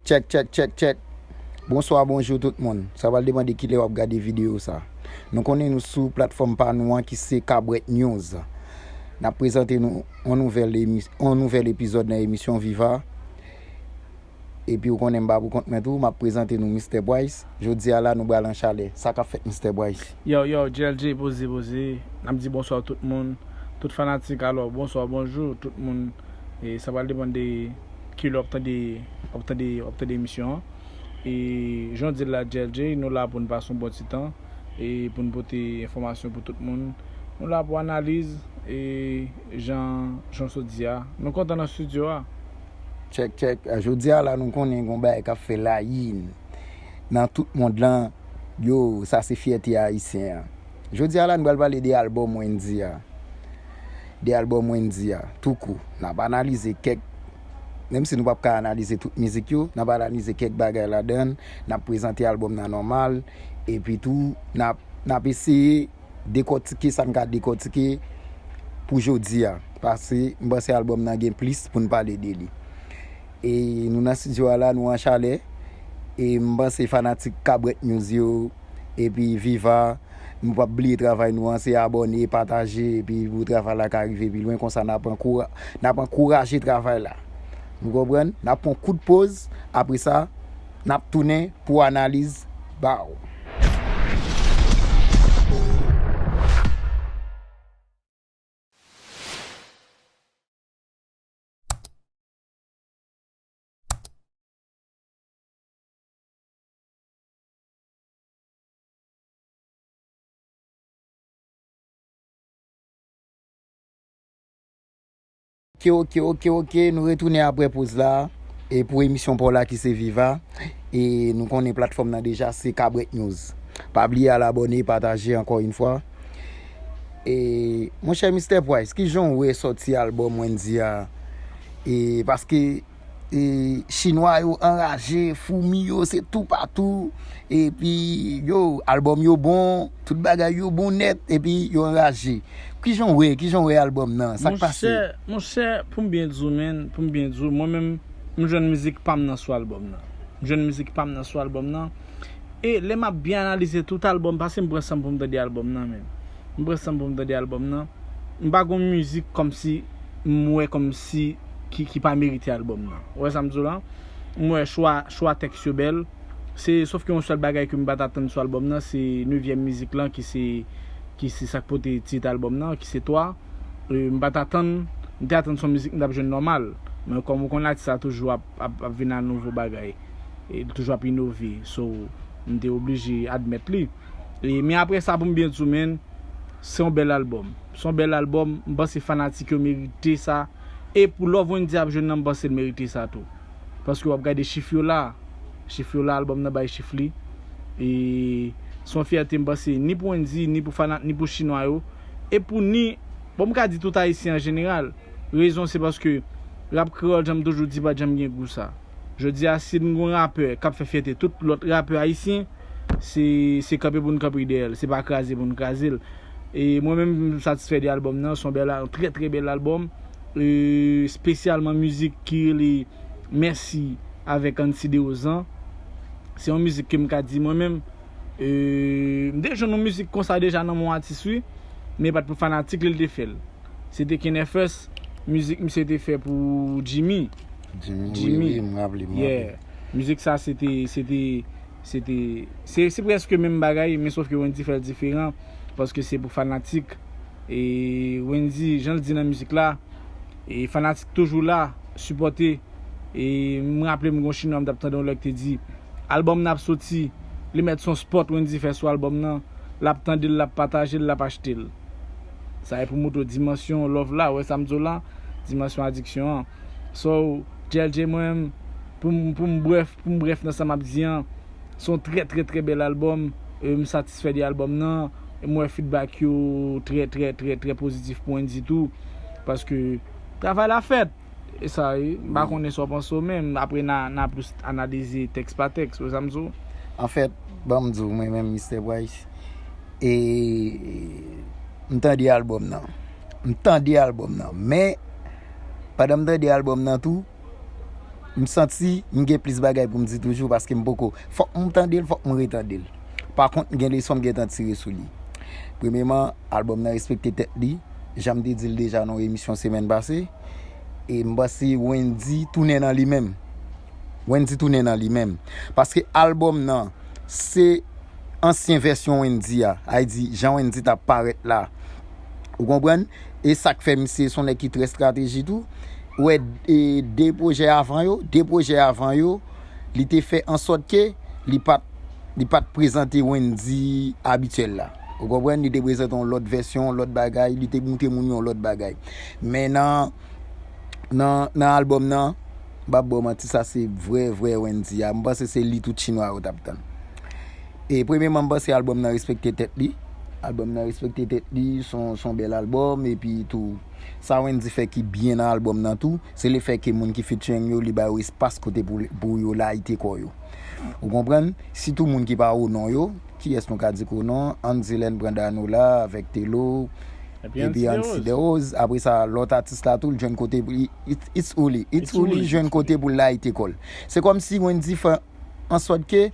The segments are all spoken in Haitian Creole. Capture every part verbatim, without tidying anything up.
Tchèk, tchèk, tchèk, tchèk. Bonswa, bonjou tout moun. Sa pral depann de kilè w ap gade videyo sa. Nou konnen nou sou platfòm pa nou an ki se Cabrette News. N ap prezante nou yon nouvèl emi-, yon nouvèl epizòd nan emisyon Viva. Epi ou konnen m pa pou kont mwen tou, m ap prezante nou Mistè Bryce. Jodi a la nou pral an chalè. Sa k ap fèt Mistè Bryce? Yo, yo, J L J, poze, poze. N ap di bonswa tout moun. Tout fanatik, alò, bonswa, bonjou, tout moun. E sa pral depann de kilè w ap tande, w ap tande, w ap tande emisyon an. E jan w di l la, J L J, nou la pou n pase yon bon ti tan. E pou n pote enfòmasyon pou tout moun. Nou la pou analiz, e jan, jan w sot di a. Nou kontan nan estidyo a. Tchèk, tchèk. Jodi a la, nou konnen gon bagay k ap fè layi nan tout mond lan. Yo, sa se fyète ayisyen an. Jodi a la, nou pral pale de albòm Wendyy a. De albòm Wendyy a, tou kou. N ap analize kèk, menm si nou p ap ka analize tout mizik yo, n ap analize kèk bagay ladan l, n ap prezante albòm nan nòmal, epi tou, n ap, n ap eseye dekòtike sa n ka dekòtike pou jodi a. Paske m panse albòm nan gen plis pou n pale de li. E nou nan estidyo a la, nou an chalè. E m panse fanatik Cabrette News yo, epi Viva, nou p ap bliye travay nou an, se abòne, pataje, epi pou travay la ka rive pi lwen, konsa n ap ankoura-, n ap ankouraje travay la. Nou konprann? N ap pran kout poz, apre sa, n ap tounen pou analiz ba w. Oke, oke, oke, oke, nou retounen apre poz la. E pou emisyon pa w la ki se Viva. E nou konnen platfòm nan deja se Cabrette News. Pa bliye al abòne, pataje ankò yon fwa. E, monchè Mistè Bryce, kijan w wè sòti albòm Wendyy a? E, paske, e, chinwa yo anraje, foumi yo se toupatou. Epi, yo, albòm yo bon, tout bagay yo bon nèt, epi yo anraje. Kijan w wè, kijan w wè albòm nan? Sa k pase? Monchè, monchè, pou m byen di w, menn, pou m byen di w, mwen menm, m jwenn mizik pa m nan sou albòm nan. M jwenn mizik pa m nan sou albòm nan. E lè m ap byen analize tout albòm, paske m pran san m pou m tande albòm nan, menn. M pran san m pou m tande albòm nan. M pa gon mizik kòmsi m wè kòmsi ki, ki pa merite albòm nan. Ou wè sa m di w la? M wè chwa, chwa tèks yo bèl. Se, sòf ke yon sèl bagay ke m pa t atann sou albòm nan, se nevyèm mizik lan ki se, ki se sa k pote tit albòm nan, ki se Twa. E, m pa t atann, m te atann se yon mizik m t ap jwenn nòmal. Men kòm ou konn atis la toujou ap, ap, ap vin a nouvo bagay. E, li toujou ap inove. So, m te oblije admèt li. E, men apre sa, pou m byen di w, menn, se yon bèl albòm. Se yon bèl albòm. M panse fanatik yo merite sa. E pou love Wendyy ap jwenn nan, m panse l merite sa tou. Paske w ap gade chif yo la. Chif yo la, albòm nan bay chif li. E se yon fyète, m panse, ni pou Wendyy, ni pou fana-, ni pou chinwa yo. E pou ni, bon, m ka di tout ayisyen an jeneral. Rezon se paske rap kreyòl, jan m toujou di, pa t janm gen gou sa. Jodi a, si n gon rapè k ap fè fyète tout lòt rapè ayisyen, se, se kanpe pou n kanpe dèyè l, se pa kraze pou n kraze l. E mwen menm, m satisfè de albòm nan, se yon bèl a-, trè, trè bèl albòm. E, espesyalman mizik ki rele Mèsi avèk Anti Derozan. Se yon mizik ke m ka di mwen menm, e, m te jwenn yon mizik konsa deja nan men yon atis, wi, men pa t pou fanatik li, l te fè l. Se te Kenefès, mizik misye te fè pou Jimmy. Jimmy, wi, Jimmy. Wi, m raple, m raple. Yeah. Mizik sa, se te, se te, se te, se, se prèske menm bagay, men sòf ke Wendyy fè l diferan, paske se pou fanatik. E Wendyy, jan l di nan mizik la, e fanatik toujou la, sipòte. E m raple m gon chinwa m t ap tande yon lè k te di, albòm nan ap soti, li mèt se yon spòt Wendyy fè sou albòm nan, l ap tande l, l ap pataje l, l ap achte l. Sa e pou montre w dimansyon love la, ou wè sa m di w la, dimansyon adiksyon an. So, J L J mwen, pou m, pou m brèf, pou m brèf nan sa m ap di an, se yon trè, trè, trè bèl albòm. E m satisfè de albòm nan. E m wè feedback yo trè, trè, trè, trè pozitif pou Wendyy tou. Paske travay la fèt. E sa, e, m pa konnen sa w panse w menm. Apre, n a, n a plis analize tèks pa tèks, ou wè sa m di w? Anfèt, ban m di w, mwen menm, Mistè Bryce, e m tande albòm nan. M tande albòm nan. Men, pandan m tande albòm nan tou, m santi m gen plis bagay pou m di toujou, paske m poko, fòk m tande l, fòk m retande l. Pa kont, m gen leson m gentan tire sou li. Premyeman, albòm nan respekte tèt li. Jan m te di l deja nan yon emisyon semèn pase, e m panse Wendy tounen nan li menm. Wendy tounen nan li menm. Paske albòm nan, se ansyen vèsyon Wendy a. Sa vle di, jan Wendy t ap parèt la. Ou konprann? E sa k fè misye se yon nèg ki trè estrateji tou. Ou wè, e, de pwojè avan yo, de pwojè avan yo, li te fè an sòt ke li pa t, li pa t prezante Wendy abityèl la. Ou konprann? Li te prezante yon lòt vèsyon, yon lòt bagay, li te montre moun yon lòt bagay. Men nan, nan, nan albòm nan, m p ap ba w manti, sa se vrè, vrè Wendy a. M panse se li tout chinwa yo t ap tann. E premyeman, m panse albòm nan respekte tèt li. Albòm nan respekte tèt li, se yon, se yon bèl albòm, epi tou, sa Wendy fè ki byen nan albòm nan tou, se lefè ke moun ki featuring yo, li ba yo espas kote pou, pou yo layite kò yo. Ou konprann? Sitou moun ki pa o non yo, kiyès nou ka di k o non, Andy Len pran Danola avèk Telo, Epi epi Anti Anti Derose. Derose, apre sa, lòt atis la tou, l jwenn kote pou, it, it's Uli, it's It's Uli Uli, jwenn it's kote Uli. Pou l layite kò l. Se kòmsi Wendy fè an sòt ke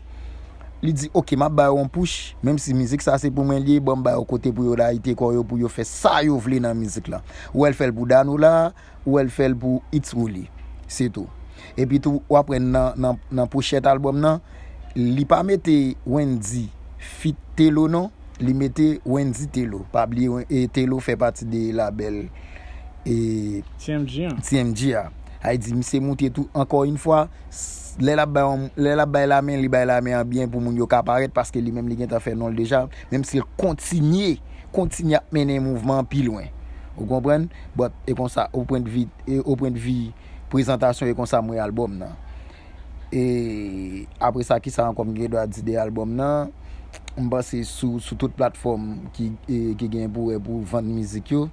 li di, "Ok, m ap ba yo yon push, menm si mizik sa se pou mwen li ye, ban m ba yo kote pou yo layite kò yo, pou yo fè sa yo vle nan mizik la." Ou wè l fè l pou Danola, ou wè l fè l pou It's Uli. Se tou. Epi tou, w ap wè nan, nan, nan pochèt albòm nan, li pa mete Wendy feat Telo non, li mete Wendy Telo. Pa bliye, Wen-, e, Telo fè pati de labèl, e, T M G an. T M G a. Sa vle di, misye moute tou, ankò yon fwa, s-, lè l ap bay yon, lè l ap bay lamen, li bay lamen an byen pou moun yo ka parèt, paske li menm li gentan fè non l deja, menm si l kontinye, kontinye ap mennen mouvman an pi lwen. Ou konprann? But, e konsa, o pwendvi, e o pwendvi prezantasyon, e konsa m wè albòm nan. E apre sa, kisa ankò m gen dwa di de albòm nan? M panse sou, sou tout platfòm ki, e, ki gen pou wè pou vann mizik yo,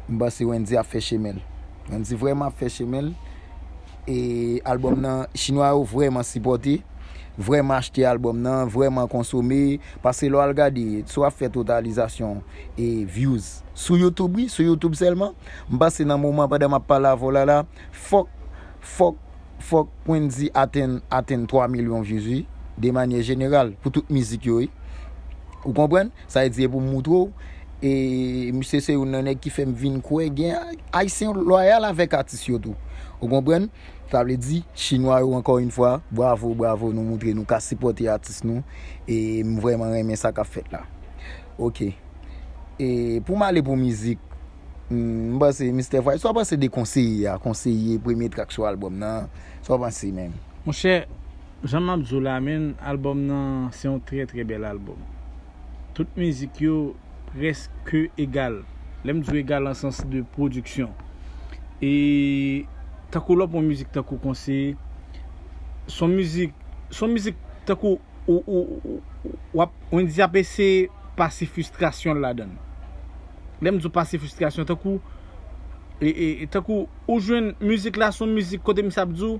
m panse Wendy ap fè chemen l. Wendy vrèman ap fè chemen l. E albòm nan, chinwa yo vrèman sipòte, vrèman achte albòm nan, vrèman konsome, paske lè w al gade, si w ap fè totalizasyon e views sou YouTube, wi, sou YouTube sèlman, m panse nan moman pandan m ap pale avè w la la, fòk, fòk, fòk Wendy atenn, atenn twa milyon views, wi, de manyè jeneral, pou tout mizik yo, wi. Ou konprann? Sa vle di, e pou m moutre w, e misye se youn nan nèg ki fè m vin kwè gen Ay-, Ayisyen lwayal avèk atis yo tou. Ou konprann? Sa vle di, chinwa yo, ankò yon fwa, bravo, bravo, nou moutre nou ka sipòte atis nou, e m vrèman renmen sa k ap fèt la. Ok. E pou m ale pou mizik, hmm, m panse Mister Fry, sa w panse de Konseye a, Konseye, premye track sou albòm nan, sa w panse menm? Monchè, jan m ap di w la, menm albòm nan, se yon trè, trè bèl albòm. Tout mizik yo prèske egal. Lè m di w egal an sans de pwodiksyon. E tankou lè w pran mizik tankou Konseye, se yon mizik, se yon mizik tankou ou, ou, ou, w ap, Wendy ap eseye pase fristrasyon l ladan l. Lè m di w pase fristrasyon, tankou, e, e, e tankou ou jwenn mizik la, se yon mizik kote misye ap di w,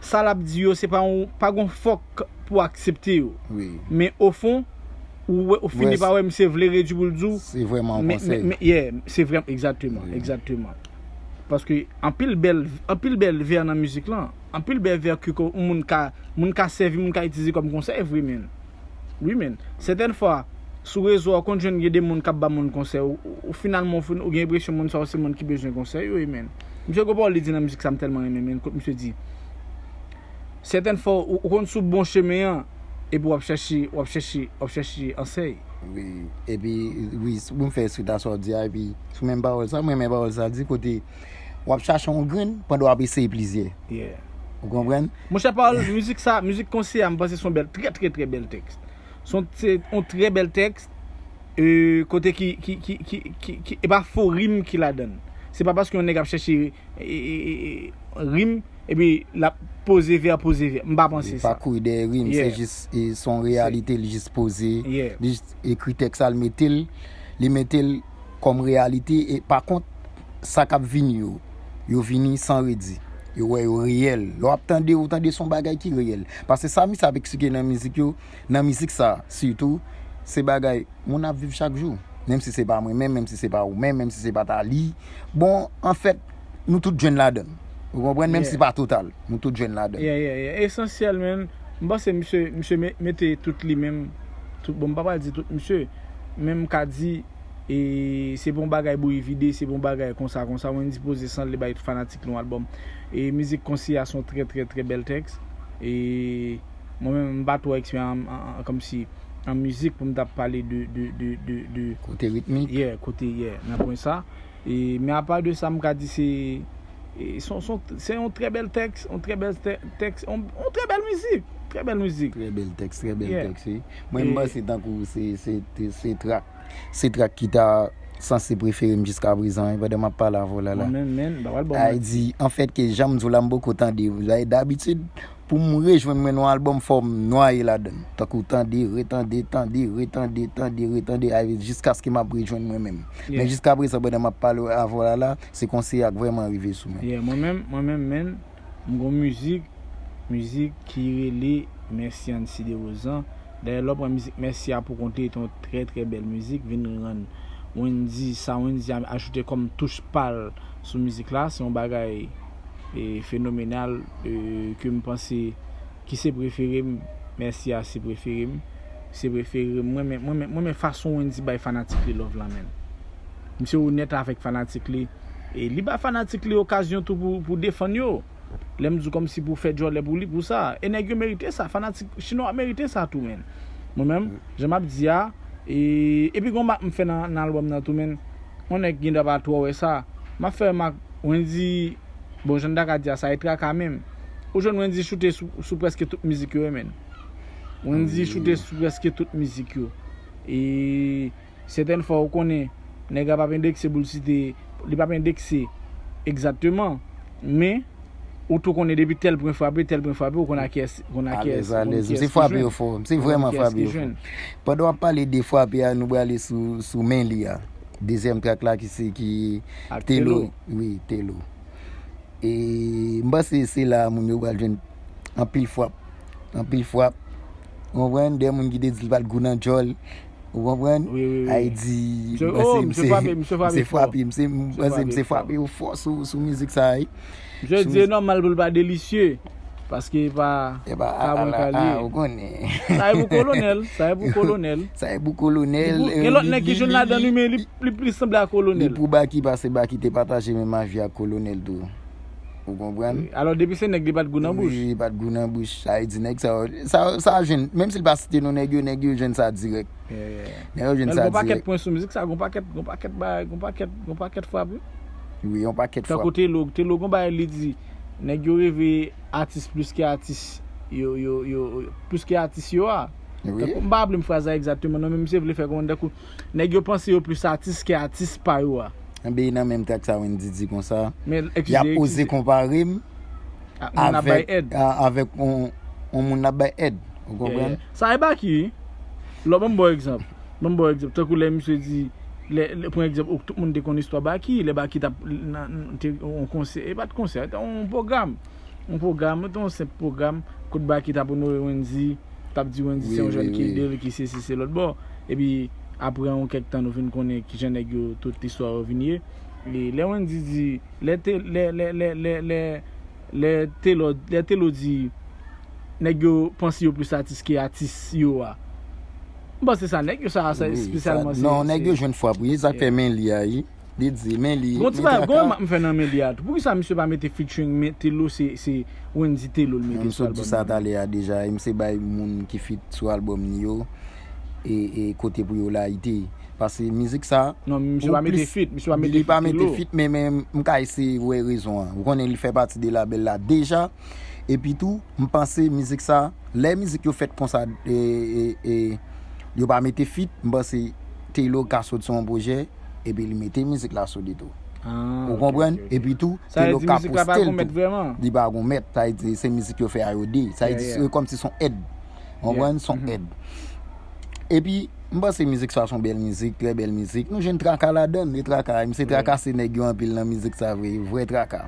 sa l ap di yo, se pa yon, pa gon fòk pou aksepte yo. Wi. Men ofon, ou, wè- ou fini Wè, pa wè misye vle redwi pou l di w. Se vrèman yon Men, konsèy. men, men, yeah, se vrèman, egzakteman, Wi. egzakteman. Paske anpil bèl, anpil bèl vè nan mizik lan, anpil bèl vè ke ko- moun ka, moun ka sèvi, moun ka itilize kòm konsèy, vre, men. Wi, men. Sètèn fwa, sou rezo a, w konn jwenn gen de moun k ap ba moun konsèy, ou, ou, ou finalman, ou fin- ou gen enpresyon moun sa yo se moun ki bezwen konsèy yo, wi, men. Misye gon pawòl li di nan mizik sa m tèlman renmen, men, kot misye di, sètèn fwa, ou, ou konn sou bon chemen an, epi w ap chèche, w ap chèche, w ap chèche ansèy. Wi, epi, wi, s- pou m fè swit a sa w di a, epi sou menm pawòl sa, m renmen pawòl sa di kote w ap chache yon grenn pandan w ap eseye plizyè. Yeah. Ou konprann? Monchè, pawòl, mizik sa, mizik Konseye a, m panse se yon bèl, trè, trè, trè bèl tèks. Se yon, se yon trè bèl tèks, e, kote ki, ki, ki, ki, ki, ki, e pa fo rim ki ladan l. Se pa paske yon nèg ap chèche, e, e, e, e, rim, epi l ap poze vè, poze vè. M pa panse Li pa sa. kouri dèyè rim, se Yeah. jis, e, se yon Se reyalite, li jis poze, Yeah. li jis ekri tèks sa, li mete l, li mete l kòm reyalite, e pa kont, sa k ap vini yo, yo vini san redi. Yo wè yo reyèl. Lè w ap tande, ou tande se yon bagay ki reyèl. Paske sa misye ap eksplike nan mizik yo, nan mizik sa, sitou, se bagay moun ap viv chak jou. Menm si se pa mwen menm, menm si se pa ou menm, menm si se pa Tali. Bon, anfèt, nou tout jwenn ladan l. Ou konprann? Menm si pa total, nou tout jwenn ladan. Yeah, yeah, yeah. Esansyèl, man. M panse misye, misye me- mete tout li menm. Tout, bon, m pa pral di tout misye. Men m ka di, e se bon bagay bouyi vide, se bon bagay konsa, konsa. Wendy poze san l, li bay tout fanatik li yon albòm. E mizik Konsi a se yon trè, trè, trè bèl tèks. E mwen menm, m pa twò eksperyans an, an, an, kòmsi an mizik pou m t ap pale de, de, de, de, de Kote ritmik. Yeah, kote, yeah, nan pwen sa. E, men apa de sa, m ka di se, e, se yon, se yon, se yon trè bèl tèks, yon trè bèl tè- tèks, yon, yon trè bèl mizik, trè bèl mizik. Trè bèl tèks, trè bèl Yeah. tèks, wi. Mwen, m E- panse tankou se, se, se, se trak. Se trak ki ta sanse prefere m jiska prezan, wi, pandan m ap pale avè w la la. Mwen menm, men, ba w al bon. Ay di, anfèt, ke jan m di w la, m poko tande. Dabitid, pou m rejwenn mwen nan yon albòm, fò m nwaye ladan l. Tankou tande, retande, tande, retande, tande, retande, ay, jiskaske m ap rejwenn mwen menm. Men Yeah. jiska prezan, pandan m ap pale avè w la la, se konsèy ak vrèman rive sou mwen. Yeah, mwen menm, mwen menm, men, m gon mizik, mizik ki rele Mèsi Ancy Derozan. Dayè, lè w pran mizik Mèsi a pou konte, se yon trè, trè bèl mizik, vin rann Wendy, sa Wendy a ajoute kòm touch pa l sou mizik la, se yon bagay, e, fenomenal, e, ke m panse ki se prefere m, Mèsi a se prefere m, se prefere m, mwen men, mwen men, mwen men fason Wendy bay fanatik li love la, men. Misye onèt avèk fanatik li, e li ba fanatik li okazyon tou pou, pou defann yo. Lè m di w kòmsi pou fè djòlè pou li, pou sa. E nèg yo merite sa. Fanatik chinwa merite sa tou, men. Mwen menm, jan m ap di a, e, epi gon bak m fè nan, nan albòm nan tou, men. Yon nèg gen dwa pa twò wè sa. M ap fè remak, Wendy, bon, jan n ta ka di a, sa e traka menm. Ou jwenn Wendy choute sou, sou prèske tout mizik yo, men. Wendy choute sou prèske tout mizik yo. E sètèn fwa ou konnen, nèg la p ap endekse pou l site, li p ap endekse egzakteman, men ou tou konnen depi tèl pwen frape, tèl pwen frape, ou konn a kiyès, ou konn a kiyès, Alèz, alèz. M se frape yo fò. M se vrèman frape yo fò. Pandan w ap pale de frape a, nou prale sou, sou men li a. Dezyèm trak la ki se ki Ak Telo. Telo. Wi, Telo. E m panse se la moun yo pral jwenn anpil frap. Anpil frap. Ou konprann? De moun ki te di l pa t gou nan djòl. Ou konprann? Wi, wi, wi. Ay di, Misye, m panse oh, m misye se, frape, misye m frape se fò. frape, m se, m Misye panse m frape se fò. Frape yo fò sou, sou mizik sa a, wi. Misye di e nòmal pou l pa delisye. Paske pa, E pa, pa bon ala, kalye. Ou konnen. Sa e pou kolonèl, sa e pou kolonèl. Sa e pou kolonèl. Gen lòt nèg ki jwenn ladan li, men li, li plis sanble a Li kolonèl. Pou Baky, paske Baky te pataje menm avi ak kolonèl tou. Ou konprann? Alò, depi se nèg li pa t gou nan bouch. Li pa t gou nan bouch. Sa vle di nèg sa yo, sa, sa jwenn, menm si l pa site non nèg yo, nèg yo jwenn sa dirèk. Yeah, yeah. Nèg yo jwenn Lè sa gon pakèt dirèk. Pwen sou mizik sa, gon pakèt, gon pakèt bagay, gon pakèt, gon pakèt, gon pakèt frap, wi. Wi, yon pakèt frap. Tankou Telo, Telo gon bagay li di, nèg yo reve atis plis ke atis yo, yo, yo, plis ke atis yo a. Wi. Tankou, m pa raple m fraz la egzakteman, non, men misye vle fè konprann tankou, nèg yo panse yo plis atis ke atis pa yo a. Enben, nan menm trak sa Wendy di konsa, Men, y ap oze konpare m Ah, moun ap bay avèk, èd. a- avèk on, on moun ap bay èd. Ou konprann? Yeah. Sa e Baky, wi. Lò, ban m ba w egzanp. Ban m ba w egzanp. Tankou lè misye di, lè, lè, pran egzanp, ou, tout moun te konn istwa Baky, lè Baky t ap nan, nan, te, yon konsè, e pa t konsè, te yon pwogram. Yon pwogram, te yon senp pwogram, kot Baky t ap onore Wendy, t ap di Wendy Wi, se yon wi, jèn ki wi. Ede l, ki sesi, se lòt bò. Epi, apre yon kèk tan, nou vin konnen kijan nèg yo, tout istwa yo vin ye. E lè Wendy di, lè te, lè, lè, lè, lè, lè, lè Telo, lè Telo di, nèg yo panse yo plis atis ke atis yo a. M panse sa, nèg yo sa, sa Wi, espesyalman sa- se Non, se- nèg yo jwenn frap, wi, sa k fè men li a, wi. Li di, men li. Gon ti men bagay, traka- gon remak m fè nan men li a tou. Poukisa misye pa mete featuring, men Telo, se, se Wendy Telo l mete Mwen sou sot di sa albòm nan? Talè a deja, e m se bay moun ki feat sou albòm li yo, e, e kote pou yo layite. Paske mizik sa, Non, misye ou pa mete plis- feat, misye pa mete Li pa feat mete Telo. Feat, men, men m ka eseye wè rezon an. Ou konnen li fè pati de labèl la deja. Epi tou, m panse mizik sa, lè mizik yo fèt konsa, e, e, e, yo pa mete feat, m panse Telo ka sot sou yon pwojè, epi li mete mizik la sou li tou. Ah, Ou ok, konprann? ok, ok. Epi tou, Sa vle Telo di ka mizik la pa poste l gon mèt tou. Vrèman. Li pa gon mèt, sa vle di se mizik yo fè a yo de. Sa vle Yeah, di yeah. se kòmsi se yon èd. Ou Yeah. Konprann? Se yon Mhm. Èd. Epi, m panse mizik sa se yon bèl mizik, trè bèl mizik. Nou jwenn traka ladan, de traka. M se Yeah. Trakase nèg yo anpil nan mizik sa vre, vrè traka.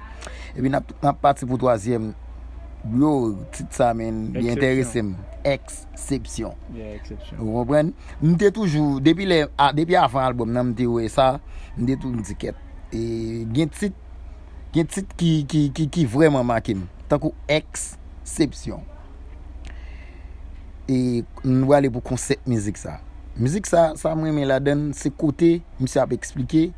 Epi n ap, n ap pati pou twazyèm. Bro, tit sa, men, li Eksepsyon. Enterese m. Eksepsyon. Yeah, eksepsyon. Ou konprann? M te toujou, depi lè, a, depi avan albòm nan, m te wè sa, m te tou, m di kèt. E gen tit Gen tit ki, ki, ki, ki vrèman make m, tankou Eksepsyon. E nou prale pou konsèp mizik sa. Mizik sa, sa m renmen ladan l, se kote misye ap eksplike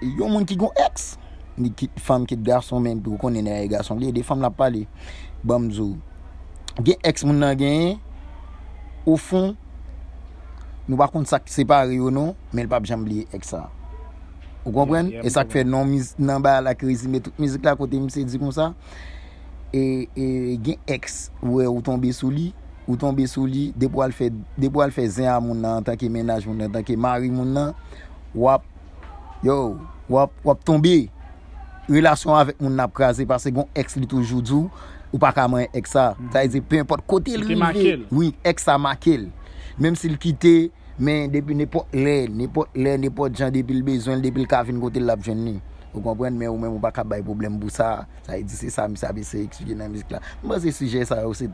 yon moun ki gon èks. Li kit fanm, kit gason, men ou konnen nèg e gason li ye, de fanm l ap pale. Ban m di w, gen èks moun nan genyen, ofon, nou pa konn sa k separe yo non, men l p ap janm bliye èks sa. Ou konprann? E sa k fè non nan bagay la ki rezime tout mizik la, kote misye di konsa, e, e gen èks, ou wè, ou tonbe sou li, ou tonbe sou li, depi w al fè, depi w al fè zen a moun nan antanke mennaj moun nan, antanke mari moun nan, w ap, yo, w ap, w ap tonbe. Relasyon avèk moun nan ap kraze, paske gon èks li toujou di w, ou pa ka manyen èks sa. Sa vle di, pe enpòt kote l rive, wi, èks sa make l. Menm si l kite, men depi nenpòt lè, nenpòt lè, nenpòt jan, depi l bezwen l, depi l ka vin kote l, l ap jwenn li. Ou konprann? Men ou menm ou pa ka bay pwoblèm pou sa. Sa vle di se sa misye ap eseye eksplike nan mizik la. M panse sijè sa yo se,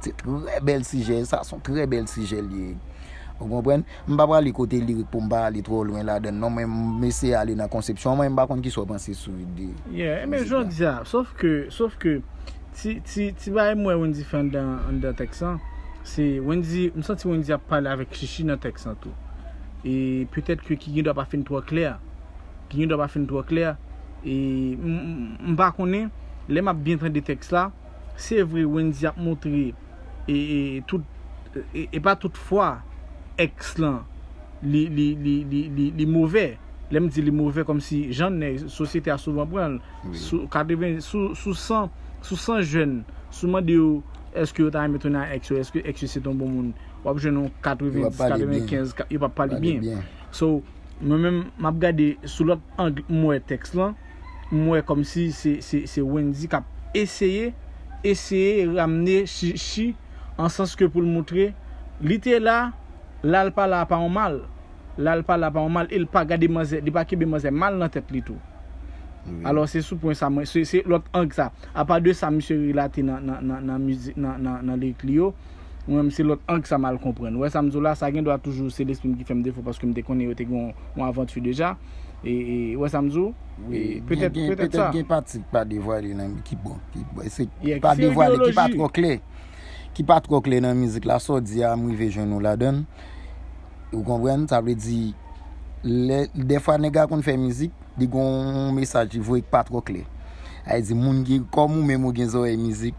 se trè bèl sijè. Sa se yon trè bèl sijè li ye. Ou konprann? M pa prale kote lirik pou m pa ale twò lwen ladan l non, men m eseye ale nan konsepsyon mwen, m pa konn kisa w panse sou ide. Yeah, men jodi a, sof ke, sof ke ti, ti, ti bagay m wè Wendy fè anndan, anndan tèks lan, se Wendy, m santi Wendy ap pale avèk Chichi nan tèks lan tou. E petèt ke ki gendwa pa fin twò klè, ki gendwa pa fin twò klè, e m, m, m pa konnen, lè m ap byen tande tèks la, se vre Wendy ap montre, e, e, tout, e, e pa tout fwa èks lan li, li, li, li, li, li move. Lè m di li move, kòmsi jan nèg sosyete a souvan pran l, sou katreven, sou, sou san, sou san jèn, si w mande yo èske yo ta renmen tounen ak èks yo, èske èks yo se t on bon moun, w ap jwenn yon katreven dis, katreven kenz, yo p ap pale byen. So, mwen menm, m ap gade sou lòt ang m wè tèks lan, m wè kòmsi se, se, se Wendy k ap eseye, eseye ramne Chichi, an sans ke pou l montre li te la, la l pa la pa yon mal. La l pa la pa yon mal, e l pa gade manzè, li pa kenbe manzè mal nan tèt li tou. Alò, se sou pwen sa, mwen, se, se lòt ang sa. Apa de sa, misye relate nan, nan, nan, nan mizik, nan, nan, nan lirik li yo, mwen menm, se lòt ang sa m al konprann. Ou wè sa m di w la, sa gendwa toujou se lespri m ki fè m defo, paske m te konnen yo te gen yon, yon avanti deja. E, e, ou wè sa m di w? Wi, e, petèt, gen, petèt petèt sa. Gen pati ki pa devwale nan, ki bon, ki, se, yeah, pa devwale, ki pa twò klè. Ki pa twò klè nan mizik la, sa w di a, m rive jwenn ou ladan l. Ou konprann? Sa vle di, lè, dèfwa nèg la konn fè mizik, li gon mesaj li voye k pa twò klè. Sa vle di, moun ki, kòm ou menm ou gen zòrèy mizik,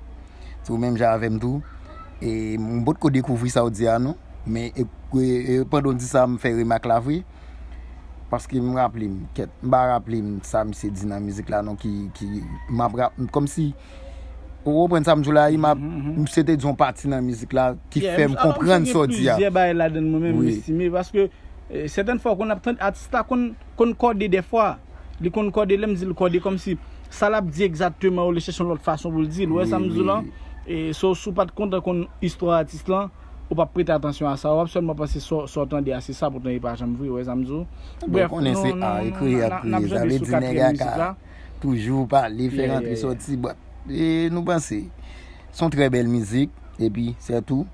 se ou menm jan avè m tou. E m potko dekouvri sa w di a non. Men, e, e, e, pandan w di sa, m fè remak la vre. Paske m raple m, kèt, m pa raple m sa misye di nan mizik la non, ki, ki, m ap rap, kòmsi, ou konprann sa m di w la, m ap, misye te di yon pati nan mizik la ki fè m konprann sa w di a. Plizyè bagay ladan l mwen menm m estime, paske, e, sètèn fwa w konn ap tande, atis la konn, konn kòde dèfwa. Li konn kòde, lè m di l kòde, kòmsi sa l ap di egzakteman, ou le chèche yon lòt fason pou l di l. Ou wè sa m di w lan? E, so, si w pa t kontan konn istwa atis lan, ou p ap prete atansyon a sa, w ap sèlman panse sa w, sa w tande a, se sa, poutan e pa janm vre, ou wè sa m di w? Brèf, nou, nou, nou, n ap, n ap janbe sou katriyèm mizik la. Toujou pale, fè rantre sòti, but, e, nou panse. Se yon trè bèl mizik, epi, sètou,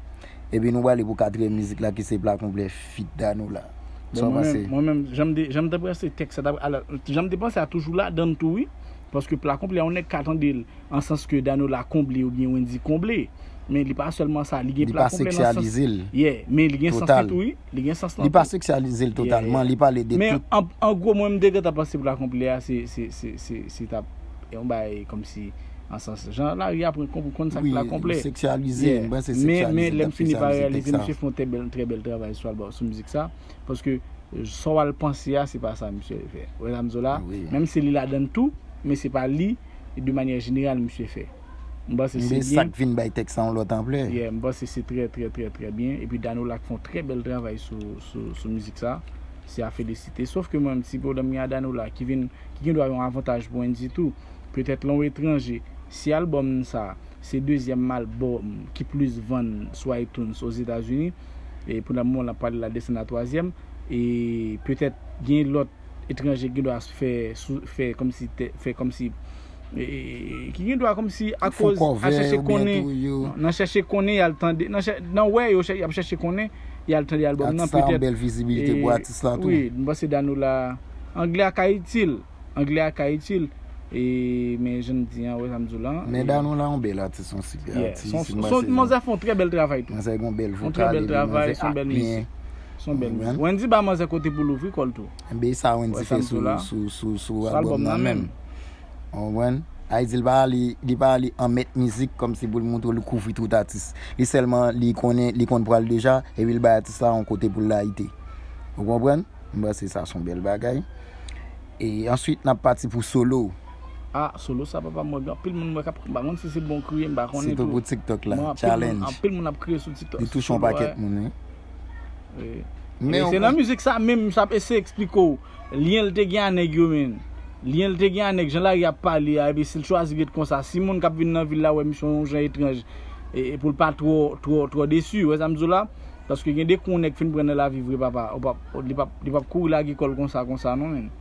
epi nou prale pou katriyèm mizik la ki se Pla Konplè feat Danola. Sa w panse? Bon, mwen menm, mwen menm, jan m te, jan m te panse tèks sa t ap, alò, jan m te panse a toujou ladan l tou, wi. Paske Pla Konplè, yon nèg ka tande l, an sans ke Danola konble oubyen Wendy konble. Men li pa sèlman sa, li gen Pla Konplè nan sans. Li pa seksyalize l. Yeah, men li gen sans li tou, wi. Li gen sans lan tou. Li pa seksyalize l totalman, li pale de tout. Men an, an gwo, mwen, m te gentan panse Pla Konplè a, se, se, se, se, se t ap yon bagay kòmsi an sans. Jan lari a pran kont, ou konn sa k Pla Konplè. Wi, seksyalize, m panse seksyalize l t ap seksyalize tèks sa. Men, men, lè m fini pa reyalize, misye fè yon trè bèl, trè bèl travay sou albòm, sou mizik sa. Paske sa w al panse a, se pa sa misye fè. Ou wè sa m di w la? Wi. Menm si li ladan l tou, men se pa li, de manyè jeneral, misye fè. M panse se byen. Men sa k vin bay tèks la yon lòt anplè. Yeah, m panse se trè, trè, trè, trè byen. Epi Danola k fè yon trè bèl travay sou, sou, sou mizik sa. Se a felisite. Sof ke mwen, ti pwoblèm m gen a Danola, ki vin, ki gendwa yon avantaj pou Wendy tou. Petèt lè w etranje, si albòm sa, se dezyèm albòm ki plis vann sou iTunes Ozetazini. E pou le moman, l ap pale la desann a twazyèm. E petèt gen lòt etranje ki gendwa fè, sou, fè kòmsi, fè kòmsi, e, e, e, ki gendwa kòmsi akoz ap chèche konnen, nan, nan chèche konnen, y al tande, nan chè-, nan wè yo chè-, y ap chèche konnen, y al tande albòm nan, petèt. Atis la, yon bèl vizibilite pou atis la tou. Wi, m panse Danola, anglè a ka itil. Anglè a ka itil. E, men jan m di an, wè sa m di w la. Men Danou la yon bèl atis, yon sipè atis. Manzè fè yon trè bèl travay tou. Manzè gen yon bèl vokal, epi manzè ap byen. Se yon bèl mizik. Wendy ba manzè kote pou l ouvri kò l tou. Enben sa Wendy fè sou sou sou sou albòm nan menm. Ou konprann? Ay di l pa ale, li pa ale an mèt mizik kòmsi pou l montre l kouvri tout atis. Li sèlman li konnen, li konn pral deja, epi l bay atis la yon kote pou l layite. Ou konprann? M panse sa se yon bèl bagay. E answit n ap pati pou solo. Ah, solo sa papa mwen gen anpil moun mwen k ap, m pa konn si se bon kriye, m pa konnen tou. Sitou pou TikTok la, challenge. Anpil moun ap kriye sou TikTok. Li touche yon pakèt moun wi. E se nan mizik sa menm m ap eseye eksplike w. Lyen l te gen a nèg yo menm. Lyen l te gen a nèg jan lari ap pale a, epi si l chwazi ret konsa, si moun k ap vin nan vil la wè misye yon jan etranj, e, e pou l pa twò, twò, twò desi, wè sa m di w la? Paske gen de kou yon nèg fin pran nan lavi vre papa, ou p ap, li p ap, li p ap kouri lage kò l konsa, konsa non menm.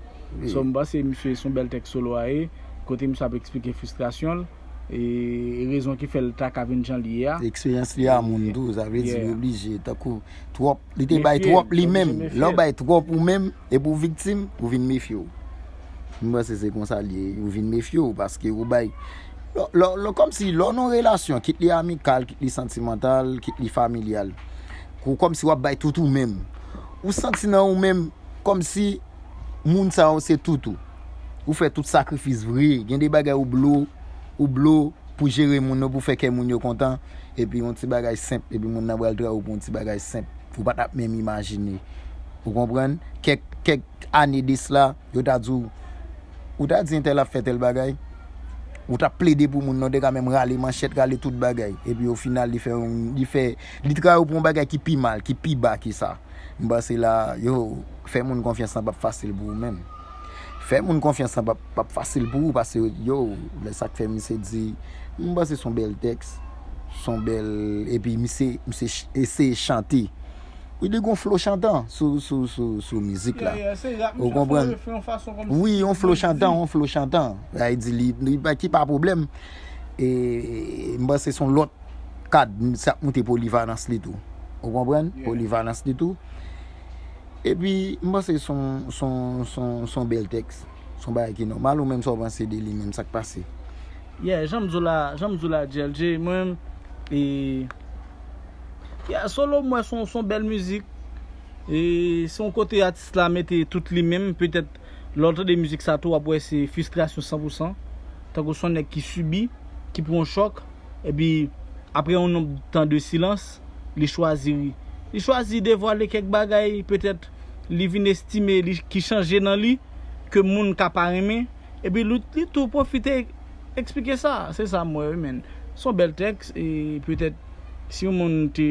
So m panse misye se yon bèl tèks solo a ye, kote misye ap eksplike fristrasyon l, e rezon ki fè l ta ka vin jan l ye a. Eksperyans li a moun tou, sa vle di li oblije, tankou twòp, li te bay twòp li menm. Lè w bay twòp ou menm, epi w viktim, ou vin mefye w. M panse se konsa l ye, ou vin mefye w, paske ou bay, lè, lè, lè, kòmsi lè w nan yon relasyon, kit li amikal, kit li santimantal, kit li familyal, ou kòmsi w ap bay tout ou menm. Ou santi nan ou menm, kòmsi moun sa yo se tout ou. Ou fè tout sakrifis vre. Gen de bagay ou blo, ou blo pou jere moun yo, pou fè kè moun yo kontan. Epi yon ti bagay senp, epi moun nan pral trayi w pou yon ti bagay senp. Ou pa t ap menm imajine. Ou konprann? Kèk, kèk ane de sla, yo ta di w, ou ta di entèl ap fè tèl bagay. Ou t ap plede pou moun nan, ou te ka menm rale manchèt, rale tout bagay. Epi o final, li fè yon, li fè, li trayi w pou yon bagay ki pi mal, ki pi ba ke sa. M panse la, yo, fè moun konfyans lan p ap fasil pou ou menm. Fè moun konfyans lan p ap, p ap fasil pou ou, paske, yo, men sa k fè misye di, m panse se yon bèl tèks, se yon bèl, epi misye, misye ch-, eseye chante. Wi, li gon flo chantan sou, sou, sou, sou mizik la. Ou konprann? Wi, yon flo chantan, yon flo chantan. Sa vle di li, li pa, ki pa pwoblèm. E m panse se yon lòt kad, sa ap montre polivalans li tou. Ou konprann? Polivalans li tou. Epi, m panse se yon, se yon, se yon, se yon bèl tèks. Se yon bagay ki nòmal. Ou menm, sa w panse de li menm, sa k pase? Yeah, jan m di w la, jan m di w la, G L G, mwen, e, yeah, solo, m wè se yon, se yon bèl mizik. E, se yon kote atis la mete tout li menm, petèt, lè w tande mizik sa tou, w ap wè se fristrasyon san pou san. Tankou se yon nèg ki sibi, ki pran yon chòk, epi apre yon nonb tan de silans, li chwazi, li chwazi devwale kèk bagay, petèt, li vin estime li, ki chanje nan li, ke moun ka pa renmen, epi li, li tou pwofite eksplike sa. Se sa m wè wi, men. Se yon bèl tèks, e petèt, si yon moun te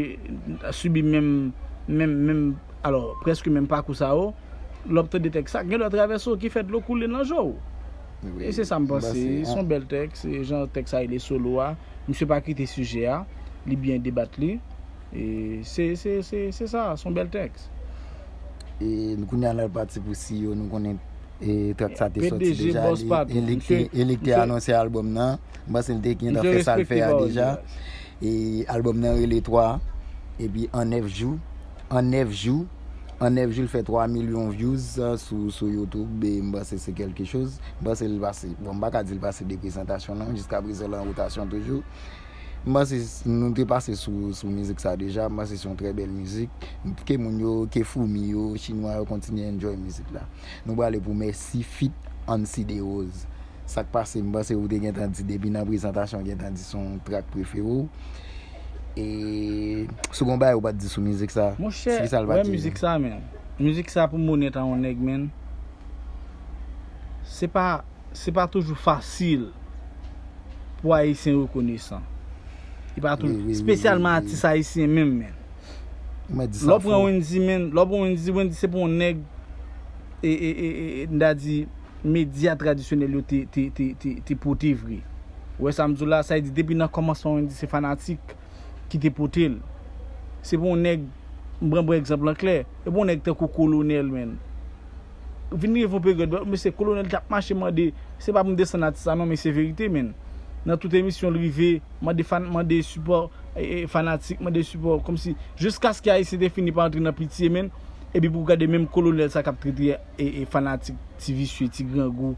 sibi menm, menm, menm, alò, prèske menm pakou sa yo, lè w ap tande tèks sa, gen lè travèse w ki fè dlo koule nan je w. E se sa m panse. Se yon bèl tèks, e jan tèks sa rele solo a, misye pa kite sijè a, li byen debat li. E se, se, se, se sa, se yon bèl tèks. E kounye a n al pati pou si yo, nou konnen e trak sa te sòti deja, e li te anonse albòm nan. M panse li te gentan fè sa l fè a deja. E albòm nan rele twa, epi an nèf jou, an nèf jou, an nèf jou l fè twa milyon views sou, sou YouTube, e m panse se kèlke choz. M panse l pase, bon, m pa ka di l pase de prezantasyon non, jiskaprezan l an wotasyon toujou. M panse nou te pase sou, sou mizik sa deja, m panse se yon trè bèl mizik. Ke moun yo, ke foumi yo, chinwa yo kontinye enjoy mizik la. Nou prale pou Mèsi feat Ancy Derose. Sa k pase, m panse ou te gentan di depi nan prezantasyon, ou gentan di se yon trak prefere w. E si w gon bagay ou pa t di sou mizik sa, se kisa l pa t ye? Monchè, wè mizik sa, men. Mizik sa pou m onèt a yon nèg, men. Se pa, se pa toujou fasil pou Ayisyen rekonesan. Li pa toujou, espesyalman atis ayisyen menm, men. Lè w pran Wendy, men, lè w pran Wendy, Wendy se pa yon nèg, e, e, e, e, e, m ta di, medya tradisyonèl yo te, te, te, te, te pote vre. Ou wè sa m di w la, sa vle di depi nan kòmansman Wendy se fanatik ki te pote l. Se pa yon nèg, m pran bon egzanp lan klè, e pa yon nèg tankou Kolonèl, men. Vin rive yon peryòd, mesye Kolonèl t ap mache mande, se pa pou m desann atis la non, men se verite, men. Nan tout emisyon l rive, mande fan, mande sipò, e, e, fanatik, mande sipò, kòmsi, jiskaske Ayisyen te fini pa antre nan pitye, men. Epi pou w gade menm Kolonèl sa k ap trete, e, e, fanatik, ti visye, ti grangou,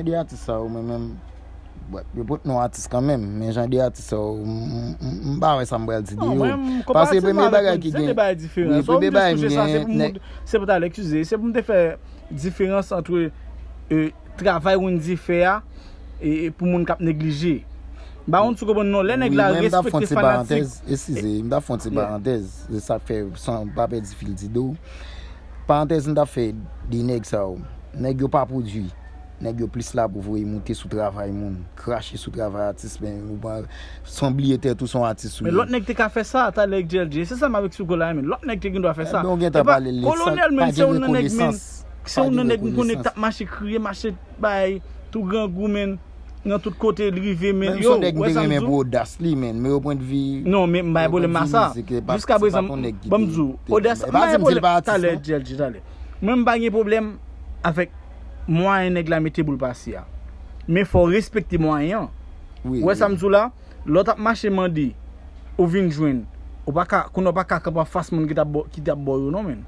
jan de atis sa yo, mwen menm, bon, yo pot non atis kanmenm, men jan de atis sa yo, m, m, m, m pa wè sa m pral di de yo. Pase premye bagay ki gen, wi, premye bagay m gen, se pou talè, eskize, se pou m te fè diferans ant, e, travay Wendy fè a, e, e pou moun k ap neglije. M pa konn si w konprann non, lè nèg la respekte fanatik. Eskize, m ta fè yon ti parantèz, se sa k fè, san pa pèdi fil di do. Parantèz m ta fè de nèg sa yo. Nèg yo pa pwodui. Nèg yo plis la pou voye moute sou travay moun, krache sou travay atis, men ou pa, san bliye tèt ou se yon atis ou ye. Men lòt nèg te ka fè sa, talè ak J L J. Se sa m ap eksplike w la, men lòt nèg te gen dwa fè sa. Ebyen, ou gentan pale li, sa pa gen rekonesans. Se youn nan nèg m konnen k t ap mache kriye, mache bay tou grangou, men, nan tout kote l rive, men. Menm si yon nèg m te renmen pou odas li, men, men yo pwennvi. Non, men m pa gen pwoblèm a sa. Jiska prezan, ban m di w, odas, m pa gen pwoblèm. Talè, J L J, talè. Mwen, m pa gen pwoblèm avèk mwayen nèg la mete boul pase a. Men fò w respekte mwayen an. Ou wè sa m di w la? Lè w t ap mache mande, ou vin jwenn. Ou pa ka, kounye a w pa ka kanpe anfas moun ki t ap ba w, ki t ap ba w yo non, men.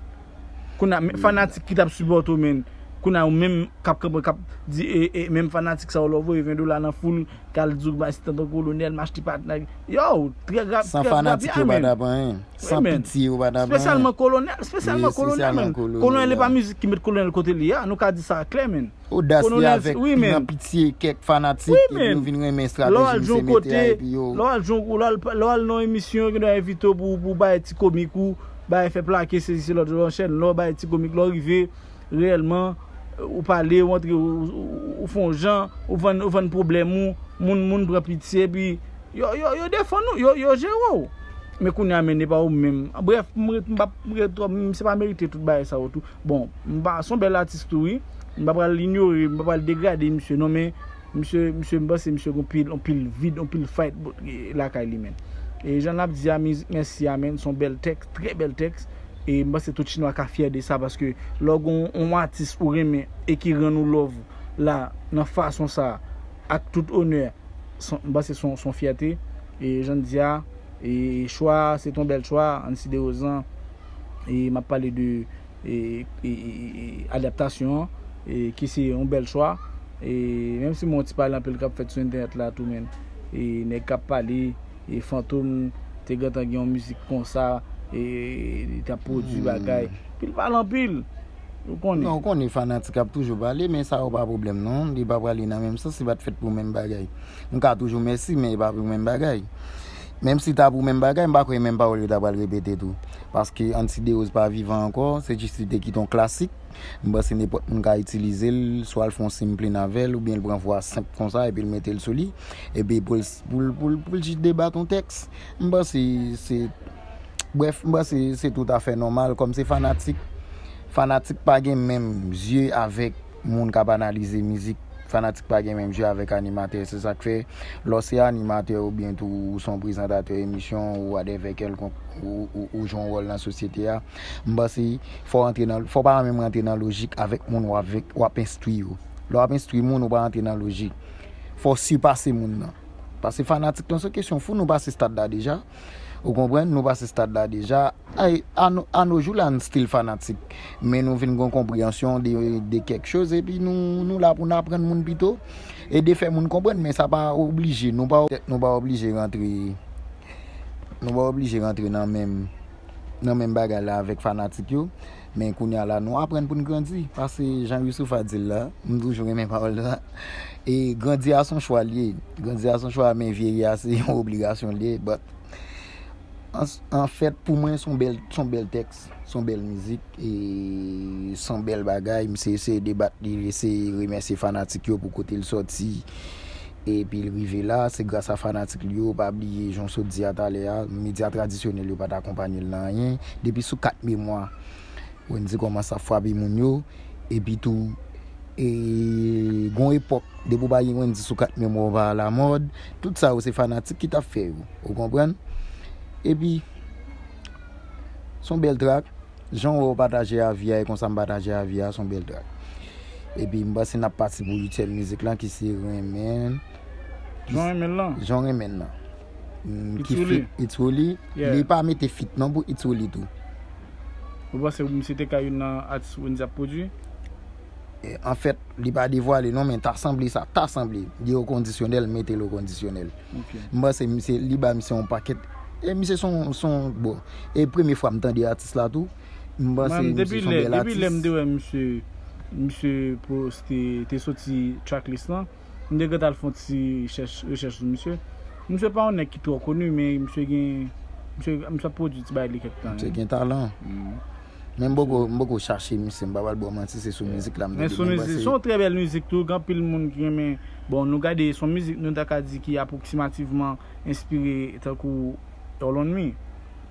Kounye a, men fanatik ki t ap sipòte w, men. Kounye a, ou menm k ap kanpe, k ap di, e, e, menm fanatik sa yo, lè w voye ven dola nan foul, k al di w, bay si tonton Kolonèl, m achte patnè. Yo, trè grav, trè grav, men. San fanatik yo pa t ap anyen. San pitye yo pa t ap anyen. Espesyalman Kolonèl, espesyalman Kolonèl, men. Kolonèl, e pa mizik ki met Kolonèl kote li a, nou ka di sa klè, men. Odas li avèk nan pitye kèk fanatik, epi yo vin renmen estrateji misye mete a, epi yo. Lè w al jwenn kote, lè w al jwenn, lè w al, lè w al nan emisyon, yo gen dwa envite w pou, pou bay ti komik ou, bay fè plake, sezi, se lòt, lòt chèn, lè w bay ti komik, lè w rive, reyèlman, ou pale, ou antre, ou, ou, ou fè yon jan, ou vann, ou vann pwoblèm ou, moun, moun pran pitye, epi Yo, yo, yo defann ou, yo, yo jere w. Men kounye a, men, e pa ou menm. Brèf, m ret, m p ap, m ret twò, misye pa merite tout bagay sa yo tou. Bon, m pa, se yon bèl atis tou, wi. M pa pral inyore, m pa pral degrade misye, non, men misye, misye, m panse misye gen pil, yon pil vid, yon pil fight lakay li, men. E jan n ap di a, mizik mèsi a, men, se yon bèl tèks, trè bèl tèks. E m panse tout chinwa ka fyè de sa, paske lè w gen yon, yon atis ou renmen e ki rann ou love la, nan fason sa, ak tout onè, son, m panse son, son fyète. E jan n di a, e chwa, se t on bèl chwa, Ancy Derozan. E m ap pale de, e, e, e, e, adaptasyon an, e ki se yon bèl chwa. E menm si m wè yon ti pale anpil k ap fèt sou entènèt la tou, men, e nèg k ap pale, e Fantom te gentan gen yon mizik konsa, e li t ap pwodui bagay. Epi l pale anpil. Ou konnen. Non, ou konnen fanatik ap toujou pale, men sa yo pa pwoblèm non. Li pa prale nan menm sans, li pa t fèt pou menm bagay. M ka toujou mèsi, men li pa pou menm bagay. Menm si ta pou menm bagay, m pa kwè menm pawòl yo ta pral repete tou. Paske Ancy Deroz pa vivan ankò, se jis li te kite yon klasik. M panse nenpòt moun ka itilize l, swa l fè yon simplen avè l, oubyen l pran vwa senp konsa, epi l mete l sou li, epi pou l, pou l, pou l, pou l jis debat yon tèks. M panse se Brèf, m panse se toutafè nòmal, kòm se fanatik, fanatik pa gen menm zye avèk moun k ap analize mizik, fanatik pa gen menm zye avèk animatè, se sa k fè, lè w se animatè oubyen tou ou se yon prezantatè emisyon ou whatever kèlkonk, ou, ou, ou jwe yon wòl nan sosyete a, m panse fò w antre nan, fò w pa menm rantre nan lojik avèk moun w avèk, w ap enstwi yo. Lè w ap enstwi moun, ou pa rantre nan lojik. Fò w sipase moun nan. Paske fanatik lan se yon kesyon fou, nou pase stad la deja. Ou konprann? Nou pase stad la deja. Ay, a no, a no jou la, n still fanatik. Men nou vin gen yon konpreyansyon de, de kèk choz, epi nou, nou la pou n aprann moun pito, e de fè moun konprann, men sa pa oblije, nou pa, nou pa oblije rantre, nou pa oblije rantre nan menm, nan menm bagay la avèk fanatik yo. Men kounye a la, nou aprann pou n grandi. Paske jan Youssoupha di l la, m toujou renmen pawòl sa. E grandi a se yon chwa l ye. Grandi a se yon chwa, men vyeyi a se yon obligasyon l ye. But, an, anfèt, pou mwen, se yon bèl, se yon bèl tèks, se yon bèl mizik, e se yon bèl bagay. Misye eseye debat li, li eseye remèsye fanatik yo pou kote l sòti. Epi l rive la, se gras a fanatik li yo, pa bliye, jan w sot di a talè a, medya tradisyonèl yo pa t akonpanye l nan anyen. Depi sou kat memwa, Wendy kòmanse ap frape moun yo. Epi tou, e, gon epòk, depi w pa gen Wendy sou kat memwa, w pa alamòd. Tout sa yo, se fanatik ki t ap fè yo. Ou konprann? Epi, se yon bèl trak. Jan w wè w pataje avi a, e konsa m pataje avi a, se yon bèl trak. Epi m panse n ap pati pou uityèm mizik lan ki se Renmen. Jan w renmen l lan. Jan w renmen l lan. Mm, ki ki feat It's Willy. Yeah. Li pa mete feat non pou It's Willy tou. Ou panse misye te ka youn nan atis Wendy ap pwodui? E, anfèt, li pa devwale non, men ta sanble sa, ta sanble. Li o kondisyonèl, mete l o kondisyonèl. Ok. M panse misye, li ba misye yon pakèt. E misye son, son, bon. E premye fwa m tande atis la tou. M panse misye son bèl atis. Depi lè m te wè misye, misye poste, te soti tracklist lan, m te gentan al fè yon ti rechèch, rechèch sou misye. Misye pa yon nèg ki twò koni, men misye gen, misye, misye ap pwodui ti bagay li kèk tan. Misye gen talan. Men m poko, m poko chache misye, m pa pral ba w manti, se sou mizik la m tande. Men sou mizik, se yon trè bèl mizik tou, gen anpil moun ki renmen. Bon, nou gade, se yon mizik nou ta ka di ki apwoksimativman enspire tankou All on Me.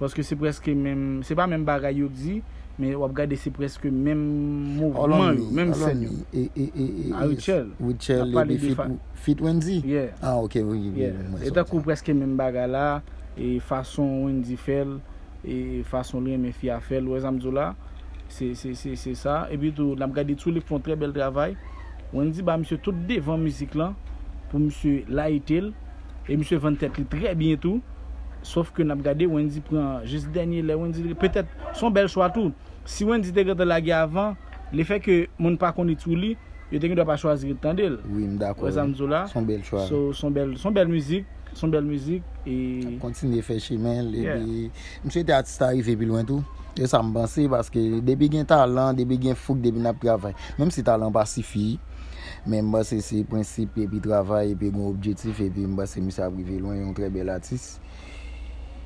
Paske se prèske menm, se pa menm bagay yo di, men w ap gade se prèske menm mouvman yo, menm sèn yo. A Rutshelle. Rutshelle epi feat Wendy. Yeah. Ah, ok, wi, wi. E tankou prèske menm bagay la, e fason Wendy fè l, e fason li renmen fi a fè l, ou wè sa m di w la? Se, se, se, se sa. Epi tou, n ap gade tou, li fè yon trè bèl travay. Wendy ba misye tout devan mizik lan pou misye layite l. E misye vann tèt li trè byen tou. Sòf ke n ap gade, Wendy pran jis dènye lè, Wendy, petèt, se yon bèl chwa tou. Si Wendy te gentan lage avan, lefèt ke moun pa konn It's Willy, yo te gen dwa pa chwazi ret tande l. Wi, m dakò. Wè sa m di w la? Se yon bèl chwa. So, se yon bèl, se yon bèl mizik, se yon bèl mizik, e kontinye fè chemen l, epi m swete atis la rive pi lwen tou. E sa m panse, paske depi gen talan, depi gen fouk, depi n ap travay. Menm si talan pa sifi, men m panse se prensip, epi travay, epi gen objektif, epi m panse misye ap rive lwen, yon trè bèl atis.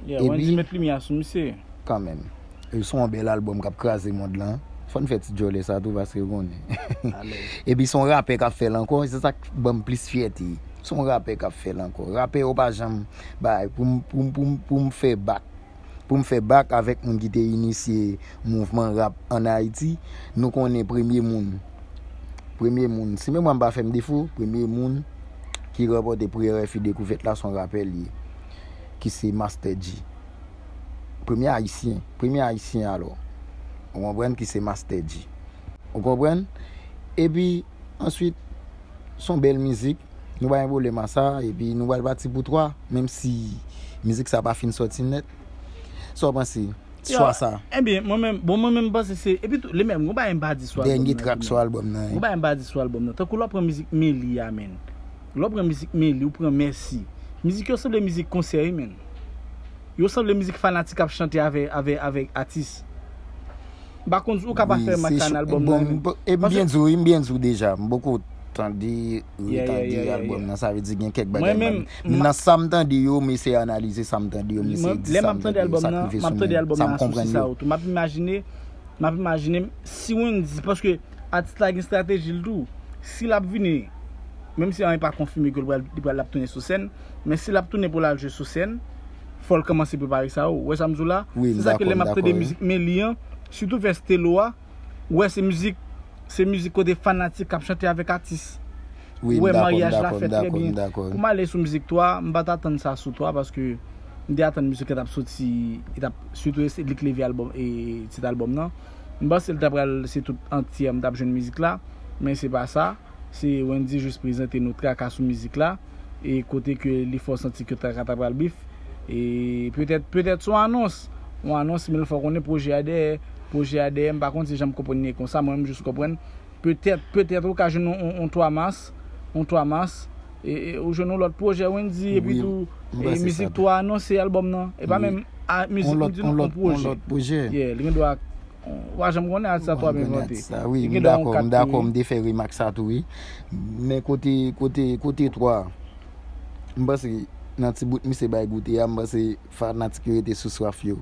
Yeah, Wendy met limyè sou misye. Kanmenm. E se yon bèl albòm k ap kraze mond lan. Fò n fè ti djòlè sa tou, paske ou konnen. Epi se yon rapè k ap fè l ankò, se sa k ban m plis fyète. Se yon rapè k ap fè l ankò. Rapè yo pa janm bay pou m, pou m, pou m, pou m fè bak. Pou m fè bak avèk moun ki te inisye mouvman rap ann Ayiti. Nou konnen premye moun. Premye moun. Si memwa m pa fè m defo, premye moun ki ranpòte premye R F I Dekouvèt la, se yon rapè li ye. Ki se Master Dji. Premye ayisyen, premye ayisyen alò. Ou konprann ki se Master Dji. Ou konprann? Epi, answit, se yon bèl mizik. Nou pa gen pwoblèm a sa, epi nou pral pati pou twa, menm si mizik sa pa fin sòti nèt. Sa w panse? Swa sa. Ebyen, mwen menm, bon, mwen menm m panse se, epi tou, li menm, gon bagay m pa di sou albòm nan. Dènye trak sou albòm nan, wi. Gon bagay m pa di sou albòm nan. Tankou lè w pran mizik Melly a, menn. Lè w pran mizik Melly, ou pran Mèsi. Mizik yo sanble mizik konsè, wi, menn. Yo sanble mizik fanatik ap chante avè, avè, avèk atis. M pa konn si ou ka pa fè remak sa nan albòm nan, men. E m byen di w, wi, m byen di w deja. M poko tande, retande albòm nan, sa vle di gen kèk bagay m pa. Nan sa m tande yo, m eseye analize sa m tande yo, m eseye di sa m tande yo, sa k rive sou mwen, sa m konprann yo. M ap imajine, m ap imajine m, si Wendy, paske atis la gen estrateji l tou. Si l ap vini, menm si anyen pa konfime ke l pral, li pral ap tounen sou sèn, men si l ap tounen pou l al jwe sou sèn, fò l kòmanse prepare sa yo. Ou wè sa m di w la? Se sa ke lè m ap tande mizik Melly an, sitou vè Stelo a, ou wè se mizik, se mizik kote fanatik k ap chante avèk atis. Ou wè maryaj la fèt trè byen. Pou m ale sou mizik twa, m pa t atann sa sou twa, paske m te atann mizik la t ap soti, li t ap, sitou se li k leve albòm, e, tit albòm nan. M panse l ta pral, se tout antye m t ap jwenn mizik la, men se pa sa. Se Wendy jis prezante nou traka sou mizik la, e kote ke li fè w santi ke traka ta pral bif. E petèt, petèt se yon anons, yon anons, men l fè w konnen pwojè a dèyè, pwojè a dèyè, m pa konn si jan m konprann li konsa, mwen menm jis konprann. Petèt, petèt ou ka jwenn yon, yon, yon twa mas, yon twa mas, e, e, ou jwenn yon lòt pwojè Wendy, epi tou, e, mizik twa anonse albòm nan. E pa menm, a, mizik, m di nou, yon pwojè. Yeah, li gen dwa, w pa janm konnen atis la twò byen vante. Wi, m dakò, m dakò, m te fè remak sa tou, wi. Men kote, kote, kote twa, m panse nan ti bout misye bay goute a, m panse fanatik yo rete sou swaf yo.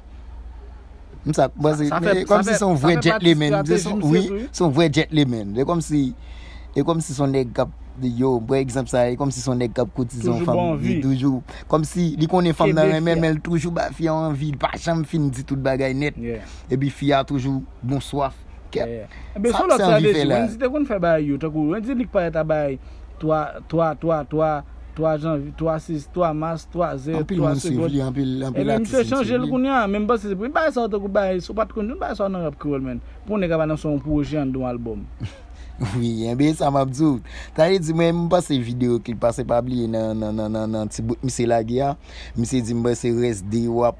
M sa, m panse, men kòmsi se yon vrè gentleman, wi, se yon vrè gentleman. E kòmsi, e kòmsi se yon nèg k ap, yo, m pran egzanp sa, e kòmsi se yon nèg k ap koutize yon fanm, li toujou, kòmsi li konnen fanm nan renmen, men l toujou ba fi a anvi, li pa janm fin di tout bagay nèt. Epi fi a toujou gon swaf. Kèt. Sa, se anvi fè la. Wendy te konn fè bagay yo, tankou Wendy li k parèt a bay twa, twa, twa, twa, twa janvye, twa sis, twa mas, twa zè, Anpil twa moun swiv segond. li, anpil anpil Ebyen, atis misye vin chanje swiv l li. Kounye a, men m panse se premye bagay sa w tankou bagay, si w pa t konn yon bagay sa w nan rap kreyòl, men. Pou nèg ap anonse yon pwojè anndan yon albòm. Wi, enben sa m ap di w. Sa vle di mwen, m panse videyo klip, paske pa bliye nan, nan, nan, nan, nan ti bout misye lage a, misye di m panse rès de yo ap,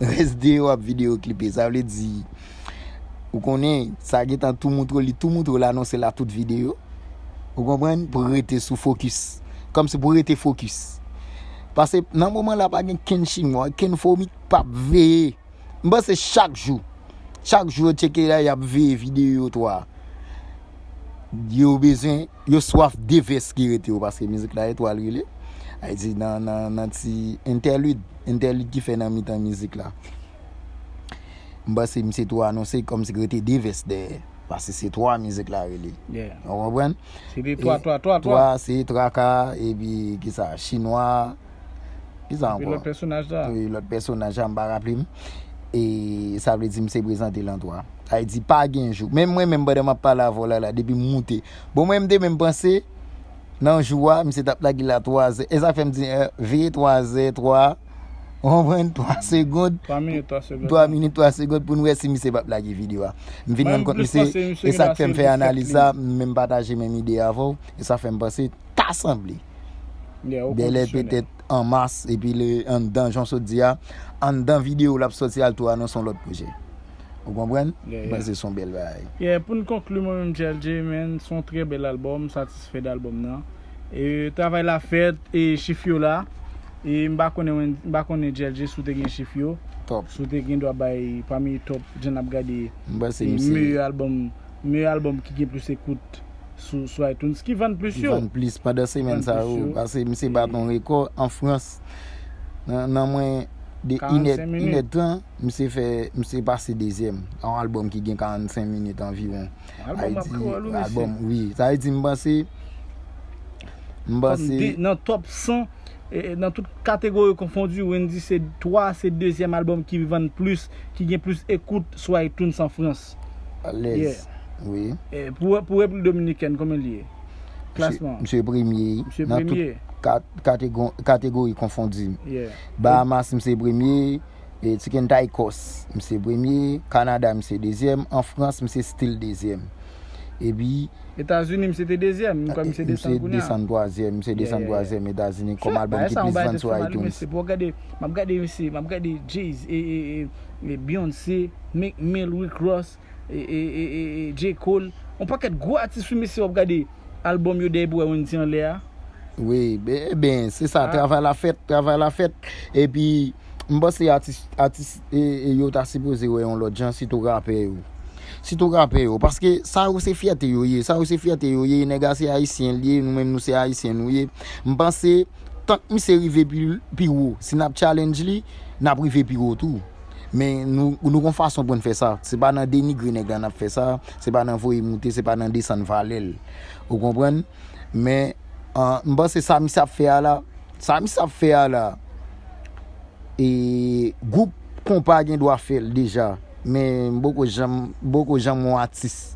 rès de yo ap videyo klipe. Sa vle di, ou konnen, sa gentan tou moutre w, li tou moutre w, l anonse l a tout videyo. Ou konprann? Pou rete sou fokis. Kòmsi pou rete fokis. Paske nan moman la, pa gen kenn chinwa, kenn fomi k p ap veye. M panse chak jou. Chak jou yo tcheke la, y ap veye videyo yo twa. Yo bezwen, yo swaf de vès ki rete yo, paske mizik la e twa l rele. Ay di nan, nan, nan ti entèlid, entèlid ki fè nan mitan mizik la. M panse misye tou anonse kòmsi ki rete de vès dèyè. Paske se twa mizik la rele. Yeah. Ou konprann? Se de twa, twa, twa, twa. Twa, se traka, epi kisa, chinwa, kisa Epi ankò? Lòt pèsonaj la. Wi, lòt pèsonaj la, m pa raple m. E sa vle di misye prezante l an twa. Sa vle di pa gen jou. Menm mwen menm pandan m ap pale avè w la, la, depi m moute. Bon, mwen m te menm panse, nan jou a, misye t ap lage l a twa zè. E sa fè m di, eh, veye twa zè, twa, ou konprann, twa segond. Twa minit, twa segond. Twa minit, twa segond pou n wè si misye p ap lage videyo a. M vin rann kont misye, e sa k fè m fè analiz sa, m menm pataje menm ide avè w, e sa fè m panse ta sanble. Dèlè petèt an mas, epi le anndan, jan w sot di a, anndan videyo l ap sòti al tou anonse yon lòt pwojè. Ou konprann? M panse se yon bèl bagay. Yeah, pou n konkli, mwen menm J L J, men, se yon trè bèl albòm, m satisfè de albòm nan. E travay la fèt, e chif yo la. E m pa konnen, m pa konnen J L J si w te gen chif yo. Top. Si w te gen dwa bay pami top, jan n ap gade, M panse e misye meyè albòm, meyè albòm ki gen plis ekout sou, sou iTunes, ki vann plis yo. Vann plis pandan semèn sa yo, paske misye bat yon rekò an Frans. Nan, nan mwen de inèd, inèd tan, misye fè, misye pase dezyèm. Yon albòm ki gen karannsenk minit anviwon. Albòm ap kreyòl, wi, mesye. Albòm, wi. Sa vle di, m panse, m panse nan top san, e, nan tout kategori konfondi, Wendyy se twa, se dezyèm albòm ki vann plis, ki gen plis ekout sou iTunes an Frans. Alèz. Wi. E, pou, pou Repiblik Dominikèn, kòman li ye? Klasman. Misye premye. Misye premye. Nan tout kategori konfondi. Yeah. Bahamas, misye premye. E Chicken Tacos, misye premye. Kanada, misye dezyèm. An Frans, misye still dezyèm. Epi Etazini, misye te dezyèm, m kwè misye desann kounye a. Misye desann twazyèm, misye desann twazyèm Etazini kòm albòm ki plis vann sou iTunes. Pou w gade, m ap gade misye, m ap gade Jay-Z, e, e, e, e Beyoncé, Meek Mill, Rick Ross, e, e, e, e, e J. Cole. Yon pakèt gwo atis, wi, mesye, w ap gade albòm yo dèyè pou wè Wendyy anlè a. Wi, ben, ben, se sa, travay la fèt, travay la fèt. Epi, m panse atis, atis e, e yo ta sipoze wè yon lòt jan, sitou rapè yo. Sitou rapè yo, paske sa yo se fyète yo ye, sa yo se fyète yo ye, nèg la se ayisyen l ye, nou menm nou se ayisyen nou ye. M panse, tank misye rive pi, pi wo, si n ap challenge li, n ap rive pi wo tou. Men nou, nou gon fason pou n fè sa. Se pa nan denigre nèg la n ap fè sa, se pa nan voye moute, se pa nan desann valè l. Ou konprann? Men, an, m panse sa misye ap fè a la, sa misye ap fè a la, e gwoup konpa gen dwa fè l deja. Men m poko janm, m poko janm yon atis.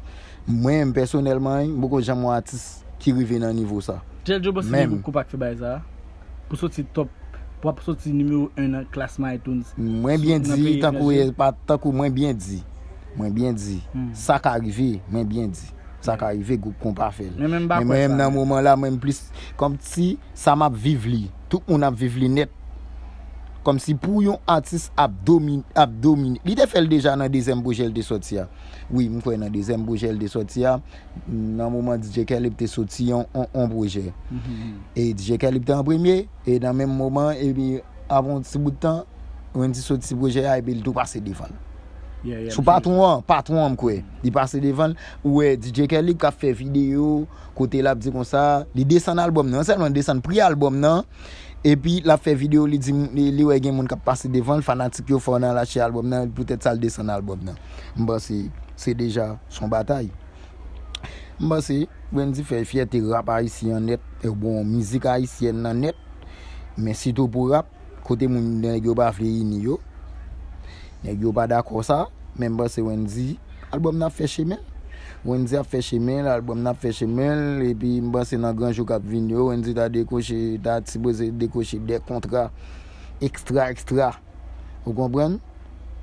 Mwen menm pèsonèlman, m poko janm yon atis ki rive nan nivo sa. Jel Joe panse gen gwoup konpa k fè bagay sa a? Pou soti top, pou ap soti nimewo en nan klasman iTunes. Mwen byen di, tankou, tankou mwen byen di. Mwen byen di. Sa ka rive, mwen byen di. Sa ka rive, gwoup konpa fè l. Men mwen menm nan moman la, mwen m plis kòmsi sa m ap viv li. Tout moun ap viv li nèt. Kòmsi pou yon atis ap domine, ap domine. Li te fè l deja nan dezyèm pwojè l te sòti a. Wi, m kwè nan dezyèm pwojè l te sòti a. Nan moman D J Kelly te soti yon, yon, yon pwojè. E D J Kelly te an premye, e nan menm moman, epi apre yon ti bout tan, Wendyy soti pwojè a, epi l tou pase devan l. Sou patwon an, patwon an m kwè. Li pase devan l, ou wè D J Kelly k ap fè videyo, kote l ap di konsa, li desann albòm nan, sèlman li desann pri albòm nan, epi l ap fè videyo, li di, li, li wè gen moun k ap pase devan l, fanatik yo fò nan lache albòm nan, poutèt sa l desann albòm nan. M panse se deja s on batay. M panse Wendyy fè fyète rap ayisyen an nèt, e bon, mizik ayisyèn nan nèt, men sitou pou rap, kote moun nèg yo pa vle ini yo. Nèg yo pa dakò sa, men m panse Wendyy, albòm nan ap fè chemen. Wendy ap fè chemen l, album nan ap fè chemen l, epi m panse nan gran jou k ap vini yo, Wendy ta dekwoche, ta sipoze dekwoche de kontra ekstra, ekstra. Ou konprann?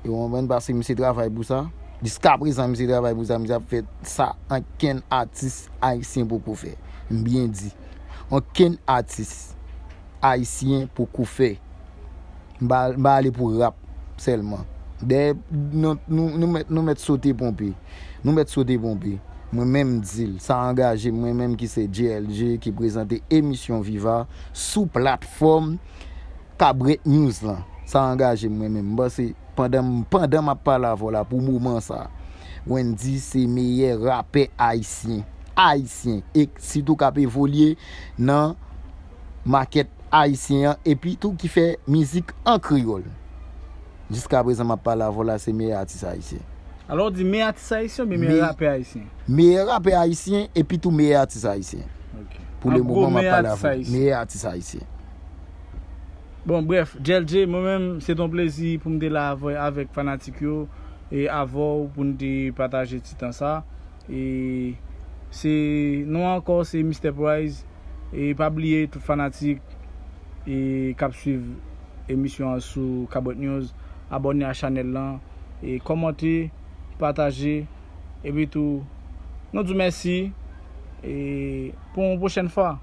Ou konprann? Paske misye travay pou sa. Jiska prezan, misye travay pou sa, misye ap fè sa ankenn atis ayisyen poko fè. M byen di. Ankenn atis ayisyen poko fè. M pa, m pa ale pou rap sèlman. Dèyè, nou, nou, nou mèt, nou mèt sote ponpe. Nou mèt sote ponpe. Mwen menm m di l, sa angaje m, mwen menm ki se J L J, ki prezante emisyon Viva sou platfòm Cabrèt News lan. Sa angaje m, mwen menm. M panse pandan m, pandan m ap pale avè w la, pou moman sa, Wendy se meyè rapè ayisyen. Ayisyen. E sitou k ap evolye nan makèt ayisyen an, epi tou ki fè mizik an kreyòl. Jiska prezan m ap pale avè w la, se meyè atis ayisyen. Alò, w di meyè atis ayisyen oubyen meyè Me- rapè ayisyen? Meyè rapè ayisyen, epi tou meyè atis ayisyen. Ok. Pou le An gwo, moman, m ap meyè pale atis avè w. ayisyen. Meyè atis ayisyen. Bon, brèf, J L J, mwen menm, se t on plezi pou m te la avè, avèk fanatik yo, e avè w pou n te pataje ti tan sa. E se, non ankò, se Mister Price. E pa bliye, tout fanatik e k ap swiv emisyon an sou Cabrèt News, abòne a chanèl lan, e kòmante, pataje, epi tou, nou di w mèsi, e pou yon pwochèn fwa.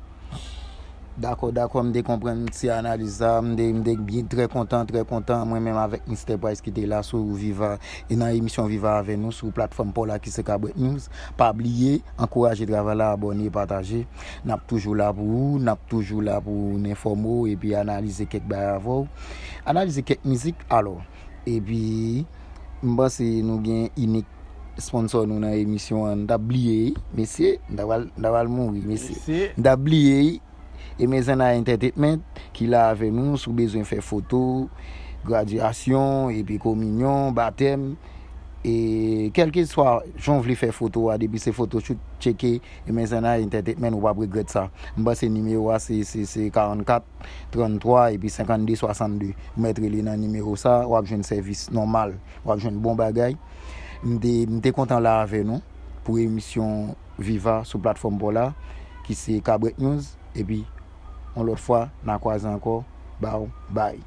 Dakò, dakò, m te konprann ti analiz sa, m te, m te byen, trè kontan, trè kontan, mwen menm avèk Mister Price ki te la sou Viva, e nan emisyon Viva avè nou sou platfòm pa w la ki se Cabrèt News. Pa bliye, ankouraje travay la, abòne, pataje. N ap toujou la pou ou, n ap toujou la pou n enfòme w epi analize kèk bagay avè w. Analize kèk mizik, alò. Epi, m panse nou gen inik sponsò nou nan emisyon an. M t ap bliye, mesye, m ta pral, m ta pral mouri, mesye. Mesye. M t ap bliye, Emezana Entertainment, ki la avè nou, si w bezwen fè foto, gradyasyon, epi kominyon, batèm, e kèlkeswa jan w vle fè foto a, depi se photoshoot, tcheke Emezana Entertainment, ou p ap regrèt sa. M panse nimewo a se, se, se karannkat, tranntwa, epi senkannde, swasannde. Ou mèt rele nan nimewo sa, w ap jwenn sèvis nòmal, w ap jwenn bon bagay. M te, m te kontan la avè nou pou emisyon Viva sou platfòm pa w la, ki se Cabrèt News. Epi, yon lòt fwa, n a kwaze ankò. Baww, bay.